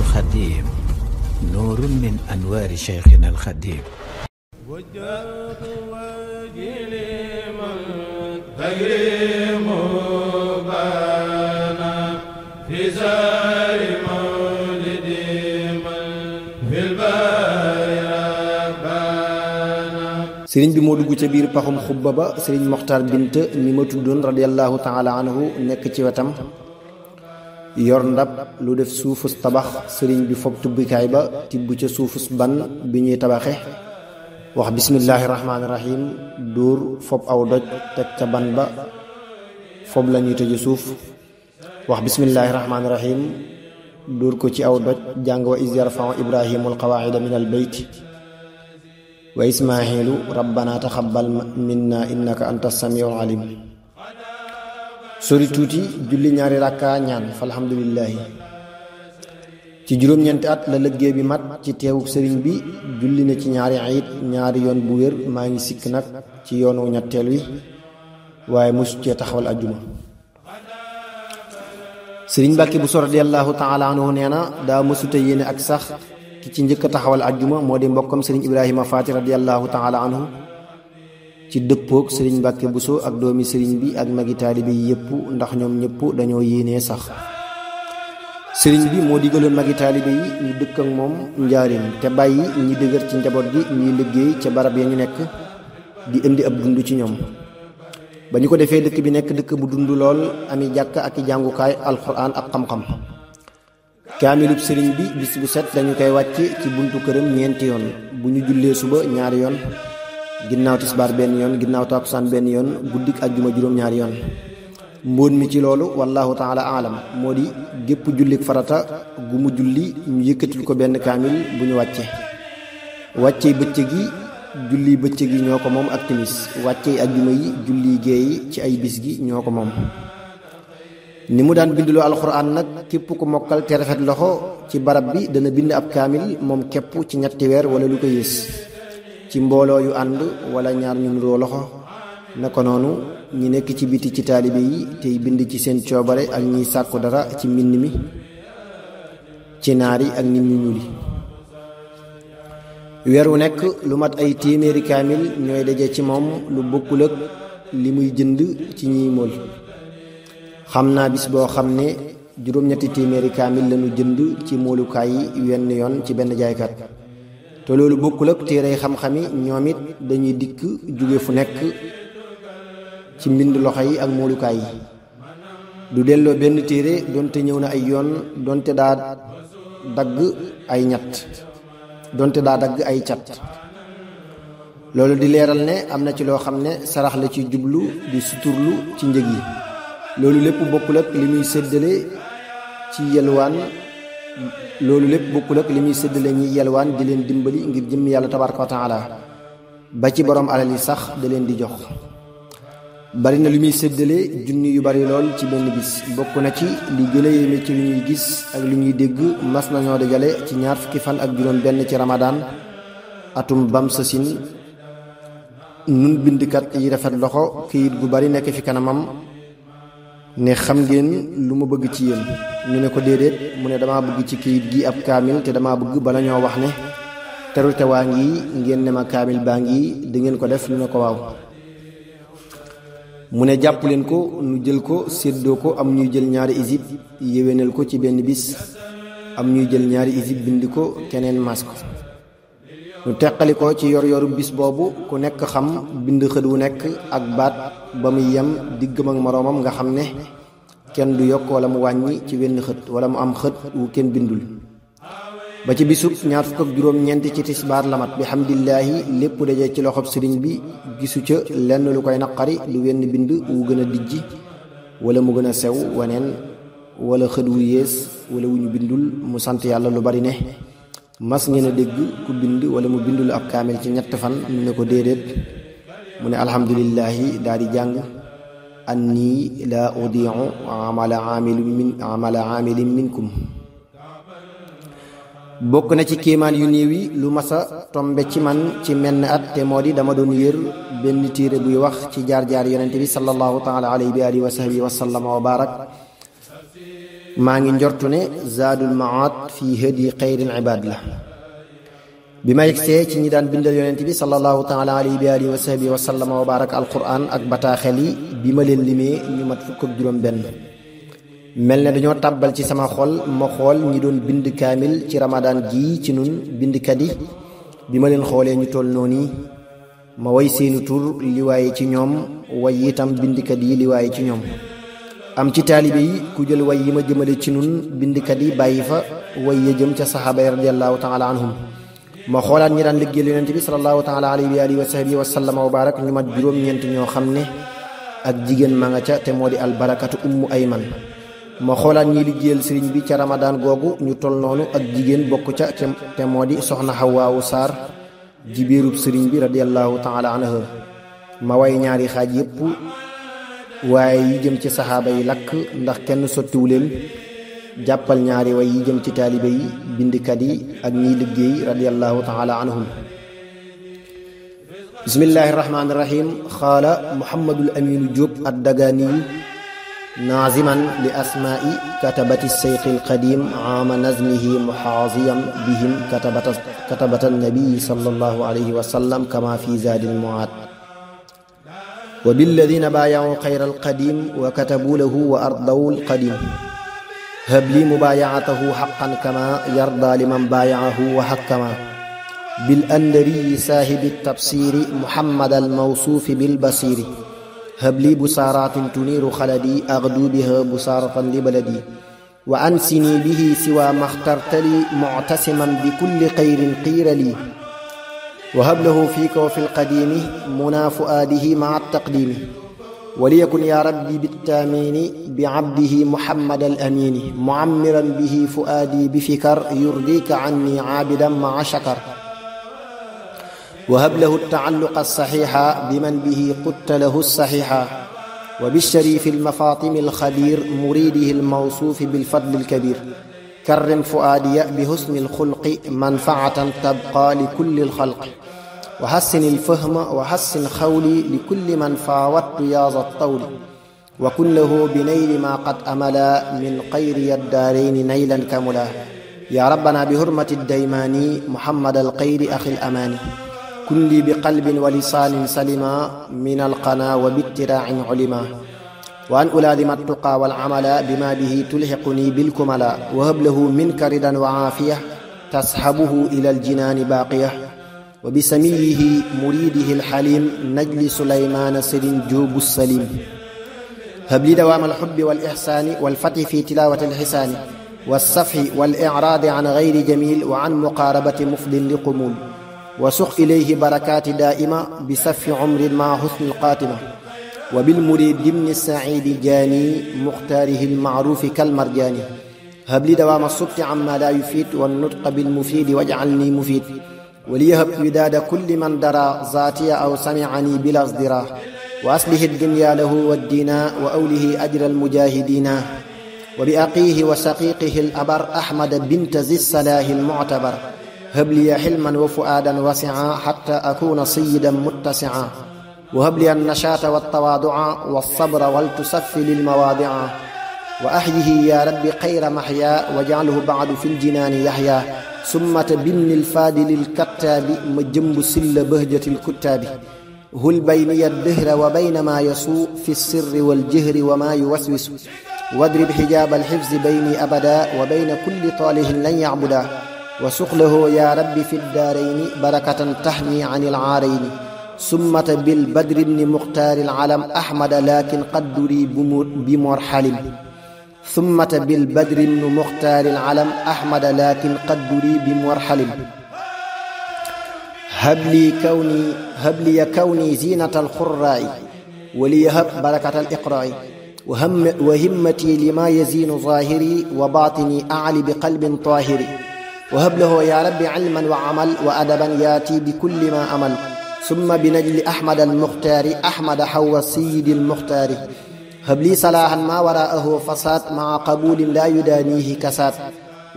الخديم نور من أنوار شيخنا الخديم. وجهت وجهي لمن تكريم بانا في سار مولدي من في البايا بانا. sëriñ bi moo dugg ca biir paxum xubba ba sëriñ Moxtaar Bint mi ma tuddoon radiyallahu taala anhu nekk ci wetam yor ndab lu def suufus tabax sëriñ bi fob tubbikaay ba tibb ca suufus ban bi ñuy tabaxe wax bismillaahi rahmaani rahim dóor fob aw doj teg ca ban ba fob la ñuy tëje suuf wax bismillaahi rahmaani rahim dóor ko ci aw doj jàng wa iz yarfau ibrahimu alqawaacida min albayt wa ismailu rabbana taxabbal minna innaka anta samiul alim. sori tuuti julli ñaari rakka ñaan fa alhamdulillahi. ci juróom-ñeenti at la liggéey bi mat ci teewuk sëriñ bi julli na ci ñaari ayit ñaari yoon bu wér maa ngi sikk nag ci yoonu ñetteel wi waaye mosu cee taxawal ajjuma. sëriñ Mbàkke Buso radiyallahu taala anhu nee na daa mësuta yéene ak sax ki ci njëkk a taxawal ajjuma moo di mbokkam sëriñ Ibrahima Faati radiyallahu taala anhu ci dëppoog sëriñ Mbàkke Buso ak doomi sëriñ bi ak magi taalibe yi yépp ndax ñoom ñëpp dañoo yéenee sax. sëriñ bi moo digaloon magi taalibe yi ñu dëkk ak moom njaarim te bàyyi ñi dëgër ci njaboot gi ñuy liggéey ca barab ya ñu nekk di indi ab dund ci ñoom. ba ñu ko defee dëkk bi nekk dëkk bu dund lool ami jàkk ak i jàngukaay alxuraan ak xam-xam. kaamilub sëriñ bi bis bu set dañu koy wàcc ci buntu këram ñeenti yoon bu ñu jullee suba ñaari yoon ginnaaw tisbaar benn yoon ginnaaw takkusaan benn yoon guddik àjjuma juróom-ñaari yoon. mbóon mi ci loolu wallahu taala alam moo di gépp jullik farata gu mu julli ñu yëkkatil ko benn kaamil bu ñu wàccee bëccëg yi julli bëccëg yi ñoo ko moom ak timis wàccee àjjuma yi julli géey yi ci ay bis gi ñoo ko moom. ni mu daan bindloo alxuraan nag képp ku mokkal te rafet loxo ci barab bi dana bind ab kaamil moom képp ci ñetti weer wala lu ko yées ci mbooloo yu ànd wala ñaar ñu nuroo loxo. naka noonu ñi nekk ci biti ci taalibe yi tey bind ci seen coobare ak ñiy sàkku dara ci mbind mi ci naar yi ak nit ñu ñuul yi. weer wu nekk lu mat ay téeméeri kaamil ñooy daje ci moom lu bokkul ak li muy jënd ci ñiy mool. xam naa bis boo xam ne juróom-ñetti téeméeri kaamil lañu jënd ci moolukaay yi wenn yoon ci benn jaaykat te loolu bokkul ak téere xam-xami ñoom it dañuy dikk jóge fu nekk ci mbind loxo yi ak moolukaay yi. du delloo benn téere donte ñëw na ay yoon donte daa dagg ay cat. loolu di leeral ne am na ci loo xam ne sarax la ci jublu di suturlu ci njëg yi. loolu lépp bokkul ak li muy séddale ci yelwaan ñi yelwaan di leen dimbali ngir jëm yàlla tabaraka wa taala ba ci borom alal yi sax da leen di jox. bari na lu muy séddale junni yu bari lool ci benn bis bokk na ci li gën a yéeme ci lu ñuy gis ak lu ñuy dégg mas nañoo dajale ci 20 fukki fan ak juróom benn ci ramadaan atum bam sasin nun bindkat yi rafet loxo këyit gu bari nekk fi kanamam ne xam ngeen lu ma bëgg ci yéen ñu ne ko déedéet mu ne dama bëgg ci këyit gi ab kaamil te dama bëgg bala ñoo wax ne terute waa ngi ngeen ne ma kaamil baa ngi da ngeen ko def ñu ne ko waaw. mu ne jàpp leen ko nu jël ko séddoo ko am ñuy jël ñaari isib yéwénal ko ci benn bis am ñuy jël ñaari isib bind ko keneen mas ko ñu teqali ko ci yor-yoru bis boobu ku nekk xam bind xët wu nekk ak baat ba muy yem diggam ak moroomam nga xam ne kenn du yokk wala mu wàññi ci wenn xët wala mu am xët wu kenn bindul. ba ci bisub 24 ci tisbaar lamat bi hamdillaahi lépp daje ci loxob sëriñ bi gisu ca lenn lu koy naqari lu wenn bind wu gën a dijji wala mu gën a sew waneen wala xët wu yées wala wu ñu bindul mu sant yàlla lu bari ne mas ngeen a dégg ku bind wala mu bindul ab kaamil ci 3 fan ñu ne ko déedéet mu ne alhamdulillahi daal di jàng anni la udiu amala amilin minkum. bokk na ci kéemaan yu néew yi lu masa tombe ci man ci menn at te moo di dama doon yër benn téere buy wax ci jaar-jaar yonente bi sallallahu taala alayhi wa alihi wa sahbihi wa sallama wa barak maa ngi njortu ne zaadul maad fi hadi xayril ibaad la. bi ma yegsee ci ñi daan bindal yonent bi sallallahu taala alayhi bi alihi wa sahbihi wa sallama wa baraka alquran ak bataaxel yi bi ma leen limee ñu mat fukk ak juróom benn mel ne dañoo tàbbal ci sama xol ma xool ñi doon bind kaamil ci ramadaan gii ci nun bindkat yi bi ma leen xoolee ñu toll noonu ma way seeni tur li waaye ci ñoom way itam bindkat yi li waaye ci ñoom am ci taalibe yi ku jël way yi ma jëmale ci nun bindkat yi bàyyi fa way ya jëm ca saxaaba yi radiallahu taala anhum ma xoolaat ñi daan liggéeyal yonent bi sallallahu taala alayhi wa alihi wa sahbihi wa sallama wa barak ñu mat juróom-ñeent ñoo xam ne ak jigéen ma nga ca te moo di albarakatu ummu ayman ma xoolaat ñiy liggéeyal sëriñ bi ca ramadaan googu ñu tol noonu ak jigéen bokk ca te moo di soxna Hawaawu Saar jibéerub sëriñ bi radiallahu taala anha ma way ñaari xaaj yépp waaye yi jëm ci saxaaba yi lakk ndax kenn sottiwu leen jàppal ñaari way yi jëm ci taalibe yi bindkat yi ak ñiy liggéey radiallahu taala anhum bismillahi rahmaani rahim xaala muhammadul aminu Jóob ad-Dagaaniyu naaziman li asmaai katabati seyqi alqadim aama nazmihi muxaaziyan bihim katabata nabii sallallahu alayhi wa sallam kama fi zaadil muaad wa billadina baayacu xayra alqadim wa katabu lahu wa ardaw alqadim hab li mubaayacatahu xaqan kama yarda liman baayacahu wa xakkama bil andariyi saahibi tabsiri muhammad almawsuufi bilbasiri hab li busaaraatin tuniiru xaladi agdu biha busaaratan li baladi wa ansini bihi siwa maxtartali muctasiman bi kulli xayrin qiira li wa hab lahu fiika wa fi lqadiimi munaa fuaadihi maca taqdiimi waliyakun yaa rabbi bittaamiini bi cabdihi muhammad alamiini mucammiran bihi fuaadi bifikar yurdika canni caabidan maca shakar وهب له التعلق الصحيح بمن به قدت له الصحيح وبالشريف المفاطم الخبير مريده الموصوف بالفضل الكبير كرم فؤادي بحسن الخلق منفعة تبقى لكل الخلق وحسن الفهم وحسن خولي لكل من فاوت يا ذا الطول وكن له بنيل ما قد أملا من خير الدارين نيلا كملا يا ربنا بحرمة الديماني محمد الخير أخي الأماني كن لي بقلب ولسان سلما من القنا وباتراع علما وأن ألازم التقى والعمل بما به تلحقني بالكملا وهب له منك رضا وعافية تصحبه إلى الجنان باقية وبسميه مريده الحليم نجل سليمان سر جوب السليم هب لي دوام الحب والإحسان والفتح في تلاوة الحسان والصفح والإعراض عن غير جميل وعن مقاربة مفض لقمول وسق إليه بركات دائمة بسف عمر مع حسن القاتمة وبالمريد ضمن السعيد جاني مختاره المعروف كالمرجان هب لي دوام الصبت عما لا يفيد والنطق بالمفيد واجعلني مفيد وليهب وداد كل من درى ذاتي أو سمعني بلا ازدراء وأصله الدنيا له والدين وأوله أجر المجاهدين وبأقيه وشقيقه الأبر أحمد بنت ذي الصلاح المعتبر هب لي حلما وفؤادا وسعا حتى أكون سيدا متسعا وهب لي النشاط والتواضع والصبر ولتصفي للمواضع وأحيه يا رب خير محيا واجعله بعد في الجنان يحيا ثم بن الفادل الكتاب مجنب سل بهجة الكتاب هل بيني الدهر وبين ما يسوء في السر والجهر وما يوسوس واضرب حجاب الحفظ بيني أبدا وبين كل طاله لن يعبدا وسق له يا رب في الدارين بركة تحمي عن العارين ثم بالبدر بن مختار العلم أحمد لكن قدري بمرحل ثم بالبدر بن مختار العلم أحمد لكن قدري بمرحل هب لي كوني زينة القراء وليهب بركة الإقراء وهمتي لما يزين ظاهري وباطني أعلي بقلب طاهر وهب له يا رب علما وعمل وأدبا ياتي بكل ما أمل ثم بنجل أحمد المختار أحمد حوى السيد المختار هب لي صلاحا ما وراءه فساد مع قبول لا يدانيه كساد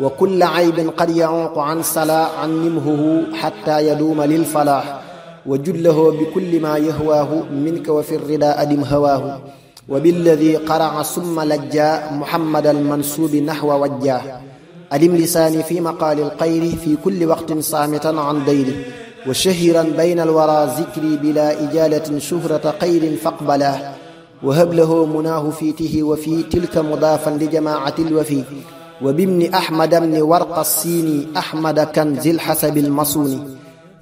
وكل عيب قد يعوق عن صلاة عن نمهه حتى يدوم للفلاح وجله بكل ما يهواه منك وفي الرداء أدم هواه وبالذي قرع ثم لجا محمد المنسوب نحو وجاه أدم لساني في مقال القيل في كل وقت صامتا عن ديره وشهرا بين الورى ذكري بلا إجالة شهرة قيل فاقبلاه وهب له مناه في ته وفي تلك مضافا لجماعة الوفي وبابن أحمد بن ورق السيني أحمد كنز الحسب المصوني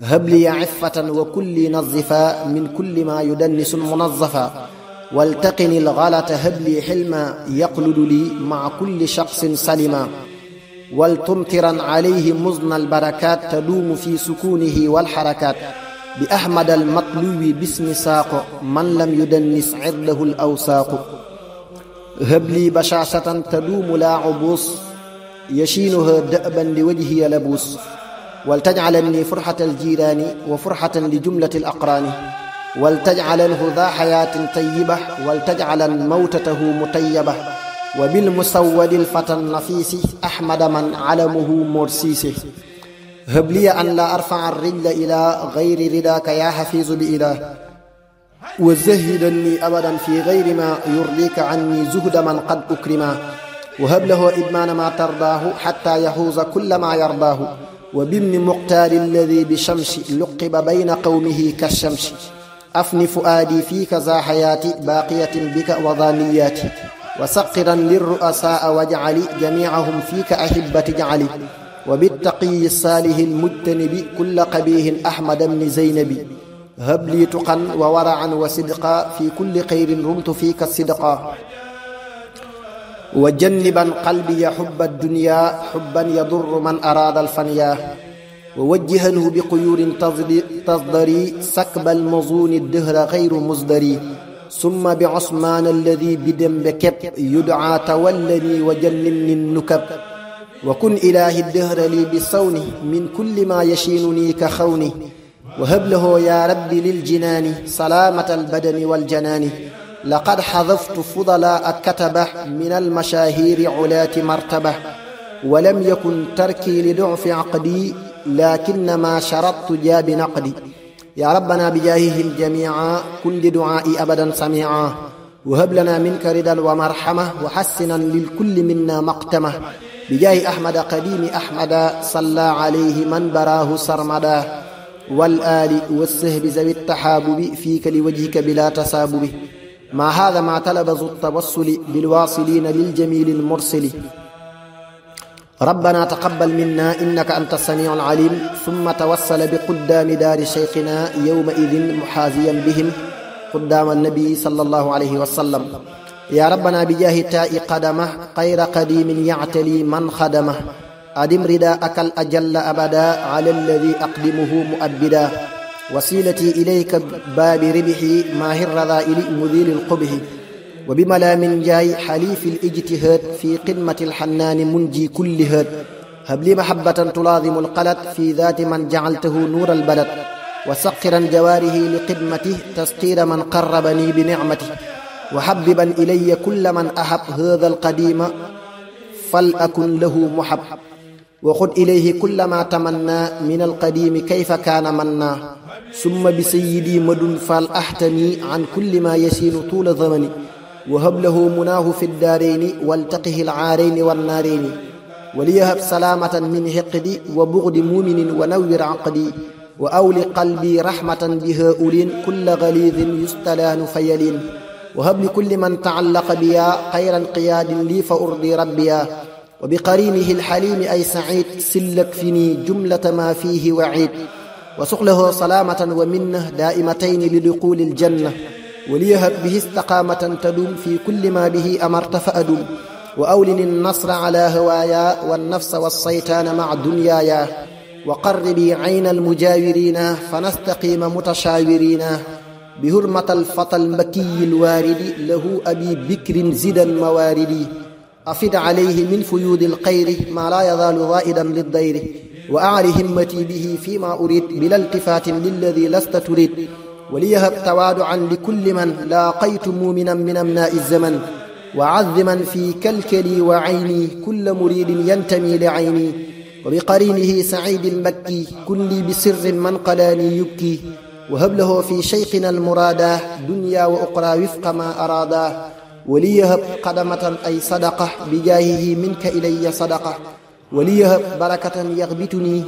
هب لي عفة وكل نظفا من كل ما يدنس المنظفا والتقني الغلط هب لي حلما يقلد لي مع كل شخص سلما ولتمطرا عليه مزن البركات تدوم في سكونه والحركات بأحمد المطلوب باسم ساق من لم يدنس عرضه الأوساق هب لي بشاشة تدوم لا عبوس يشينها دأبا لوجهي لبوس ولتجعلني فرحة الجيران وفرحة لجملة الأقران ولتجعله ذا حياة طيبة ولتجعلن موتته مطيبة وبالمسود الفتى النفيس أحمد من علمه مرسيسه هب لي أن لا أرفع الرجل إلى غير رداك يا حفيظ بإله وزهدني أبدا في غير ما يرضيك عني زهد من قد أكرما وهب له إدمان ما ترضاه حتى يحوز كل ما يرضاه وبابن مقتال الذي بشمس لقب بين قومه كالشمس أفن فؤادي فيك ذا حياتي باقية بك وظانياتي وسقرا للرؤساء واجعل جميعهم فيك أحبة اجعلي وبالتقي الصالح المجتنب كل قبيه أحمد بن زينب هب لي تقا وورعا وصدقا في كل خير رمت فيك الصدقا وجنبا قلبي حب الدنيا حبا يضر من أراد الفنيا ووجهنه بقيور تصدري سكب المظون الدهر غير مصدري ثم بعثمان الذي بدم بكب يدعى تولني وجنني النكب وكن إله الدهر لي بصوني من كل ما يشينني كخوني وهب له يا رب للجنان سلامة البدن والجنان لقد حذفت فضلاء كتبه من المشاهير علاة مرتبة ولم يكن تركي لضعف عقدي لكنما شرطت جاب نقدي يا ربنا بجاههم جميعا كن لدعائي أبدا سميعا وهب لنا منك رضا ومرحمة وحسنا للكل منا مقتمة بجاه أحمد قديم أحمد صلى عليه من براه سرمدا والآل والسهب ذوي التحابب فيك لوجهك بلا تسابب ما هذا ما طلب ذو التوسل بالواصلين للجميل المرسل ربنا تقبل منا إنك أنت السميع العليم ثم توسل بقدام دار شيخنا يومئذ محاذيا بهم قدام النبي صلى الله عليه وسلم يا ربنا بجاه تاء قدمه خير قديم يعتلي من خدمه أدم رداءك الأجل أبدا على الذي أقدمه مؤبدا وسيلتي إليك باب ربحي ماهر رذائل مذيل القبح وبملام جاي حليف الاجتهاد في قمة الحنان منجي كل هاد هب لي محبة تلاظم القلد في ذات من جعلته نور البلد وسقرا جواره لقدمته تسقير من قربني بنعمته وحببا إلي كل من أحب هذا القديم فلأكن له محب وخذ إليه كل ما تمنى من القديم كيف كان منا ثم بسيدي مدن فالأحتمي عن كل ما يسين طول زمني وهب له مناه في الدارين والتقه العارين والنارين وليهب سلامة من حقدي وبغض مؤمن ونور عقدي وأول قلبي رحمة بهؤلاء كل غليظ يستلان فيلين وهب لكل من تعلق بيا خير انقياد لي فأرضي ربيا وبقرينه الحليم أي سعيد سلك فيني جملة ما فيه وعيد وسق له سلامة ومنه دائمتين لدخول الجنة وليهب به استقامة تدوم في كل ما به أمرت فأدوم وأولن النصر على هوايا والنفس والشيطان مع دنيايا وقربي عين المجاورين فنستقيم متشاورين بهرمة الفتى المكي الوارد له أبي بكر زدا مواردي أفد عليه من فيود الخير ما لا يزال ضائدا للضير وأعر همتي به فيما أريد بلا التفات للذي لست تريد وليهب توادعا لكل من لاقيت مؤمنا من أمناء الزمن وعظما في كلكلي وعيني كل مريد ينتمي لعيني وبقرينه سعيد المكي كن لي بسر من قلاني يبكي وهب له في شيخنا المرادا دنيا وأخرى وفق ما أرادا waliyahab xadamatan ay sadaqa bi jaahihi minka ilayya sadaqa waliyahab barakatan yaxbituni